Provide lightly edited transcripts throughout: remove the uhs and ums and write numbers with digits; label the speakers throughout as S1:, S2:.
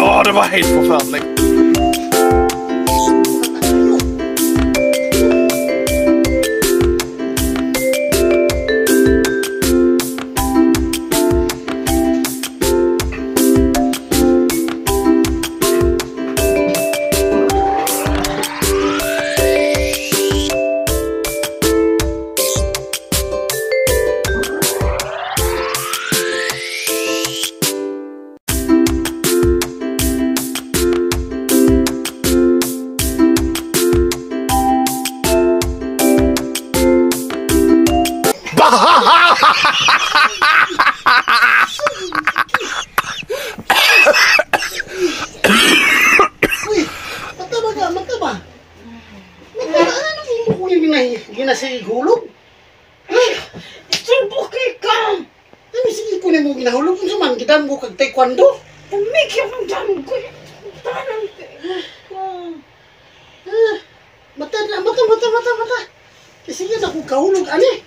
S1: Åh, det var helt forferdelig.
S2: Uy, mata ba ka? Mata ba? Mata ba? Ano mo ko yung ginasigulog?
S3: Sulbuki ka!
S2: Ano sige ko nimo ginahulog? Unsa man gidamgo kag taekwondo?
S3: Tumig yung damgo. Tanan ka.
S2: Ah, mata na, mata, mata, mata, mata. Kasi sige na ko kahulog ani.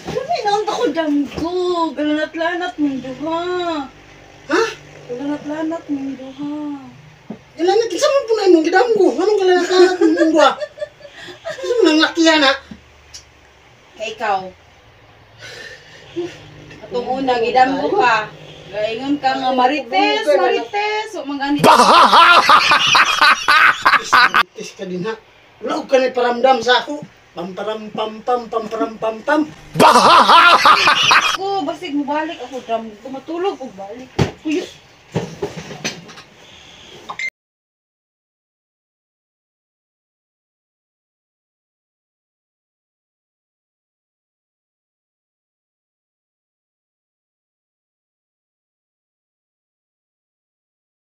S3: Kami na ang ako damgo. Galanat-lanat mong duha.
S2: Ha?
S3: Galanat-lanat mong duha.
S2: Galanat kinsa man po na imong gidamgo? Anong galanat-lanat mong duha? Kinsa man ang lakihan ha?
S3: Kay ikaw. Atong una, gidamgo ka. Gaingon ka nga marites, marites. O mga ganito.
S2: Tis ka din ha. Wala og kanay paramdam sa ako. Pamparam pam pam pamparam pam pam.
S3: Ako, basig mo balik ako damgo. Matulog og balik. Kuyo.